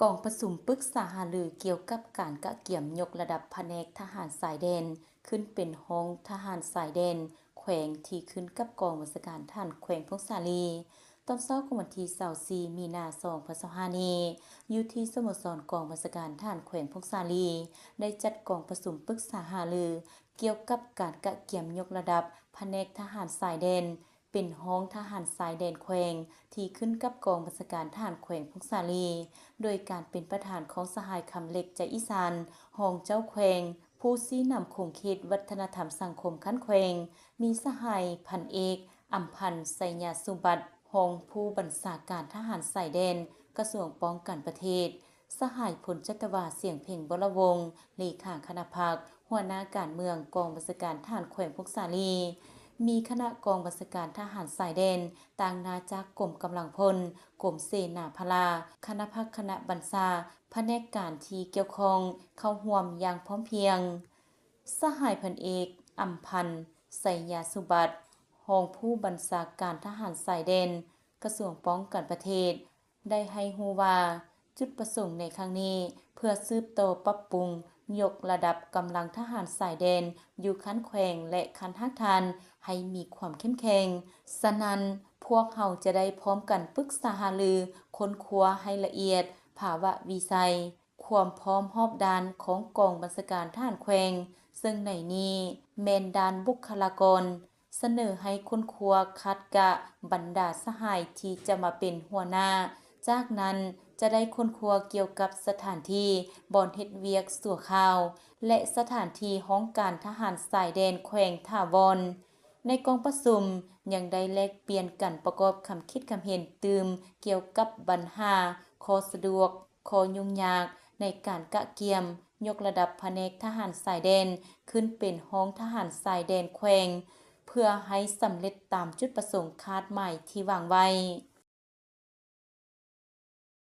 ກອງປະຊຸມປຶກສາຫາລືກ່ຽວກັບການກະກຽມຍົກລະດັບພະແນກທະຫານຊາຍແດນ ຂຶ້ນເປັນຫ້ອງທະຫານຊາຍແດນແຂວງ ທີ່ຂຶ້ນກັບກອງບັນຊາການທະຫານແຂວງຜົ້ງສາລີ ຕອນເຊົ້າຂອງວັນທີຊາວສີ່ ມີນາ ສອງພັນຊາວຫ້ານີ້ ຢູ່ທີ່ສະໂມສອນກອງບັນຊາການທະຫານແຂວງຜົ້ງສາລີ ໄດ້ຈັດກອງປະຊຸມປຶກສາຫາລືກ່ຽວກັບການກະກຽມຍົກລະດັບພະແນກທະຫານຊາຍແດນ ເປັນຫ້ອງທະຫານຊາຍແດນແຂວງ ທີ່ຂຶ້ນກັບກອງບັນຊາການທະຫານແຂວງຜົ້ງສາລີ ໂດຍການເປັນປະທານຂອງສະຫາຍ ຄຳເລັກ ໃຈອີສານ ຮອງເຈົ້າແຂວງ, ຜູ້ຊີ້ນຳຂົງເຂດວັດທະນະທຳສັງຄົມຂັ້ນແຂວງ ມີສະຫາຍ ພັນເອກ ອຳພັນ ໄຊຍະສຸບັດ ຮອງຜູ້ບັນຊາການທະຫານຊາຍແດນ ກະຊວງປ້ອງກັນປະເທດ, ສະຫາຍ ພົນຈັດຕະວາ ສຽງເພັງ ວໍລະວົງ ເລຂາຄະນະພັກ, ຫົວໜ້າການເມືອງກອງບັນຊາການທະຫານແຂວງຜົ້ງສາລີ, ມີຄະນະກອງບັນຊາການທະຫານຊາຍແດນ ຕາງໜ້າຈາກກົມກຳລັງພົນ, ກົມເສນາພະລາ, ຄະນະພັກຄະນະບັນຊາ, ພະແນກການທີ່ກ່ຽວຂ້ອງເຂົ້າຮ່ວມຢ່າງພ້ອມພຽງ. ສະຫາຍ ພັນເອກ ອຳພັນ ໄຊຍະສຸບັດ ຮອງຜູ້ບັນຊາການທະຫານຊາຍແດນ ກະຊວງປ້ອງກັນປະເທດ ໄດ້ໃຫ້ຮູ້ວ່າ ຈຸດປະສົງໃນຄັ້ງນີ້ ເພື່ອສືບຕໍ່ປັບປຸງຍົກລະດັບກຳລັງທະຫານຊາຍແດນຢູ່ຂັ້ນແຂວງ ແລະ ຂັ້ນຮາກຖານໃຫ້ມີຄວາມເຂັ້ມແຂງ. ສະນັ້ນ, ພວກເຮົາຈະໄດ້ພ້ອມກັນປຶກສາຫາລື, ຄົ້ນຄວ້າໃຫ້ລະອຽດພາວະວິໄສ, ຄວາມພ້ອມຮອບດ້ານຂອງກອງບັນຊາການທະຫານແຂວງ, ເຊິ່ງໃນນີ້ແມ່ນດ້ານບຸກຄະລາກອນ, ສະເໜີໃຫ້ຄົ້ນຄວ້າຄັດກະບັນດາສະຫາຍທີ່ຈະມາເປັນຫົວໜ້າ. ຈາກນັ້ນຈະໄດ້ຄົ້ນຄວ້າກ່ຽວກັບສະຖານທີ່ບ່ອນເຮັດວຽກຊົ່ວຄາວ ແລະ ສະຖານທີ່ຫ້ອງການທະຫານຊາຍແດນແຂວງຖາວອນ. ໃນກອງປະຊຸມຍັງໄດ້ແລກປ່ຽນກັນປະກອບຄຳຄິດຄຳເຫັນຕື່ມກ່ຽວກັບບັນຫາ, ຂໍ້ສະດວກ, ຂໍ້ຫຍຸ້ງຍາກໃນການກະກຽມຍົກລະດັບພະແນກທະຫານຊາຍແດນຂຶ້ນເປັນຫ້ອງທະຫານຊາຍແດນແຂວງ ເພື່ອໃຫ້ສຳເລັດຕາມຈຸດປະສົງຄາດໝາຍທີ່ວາງໄວ້.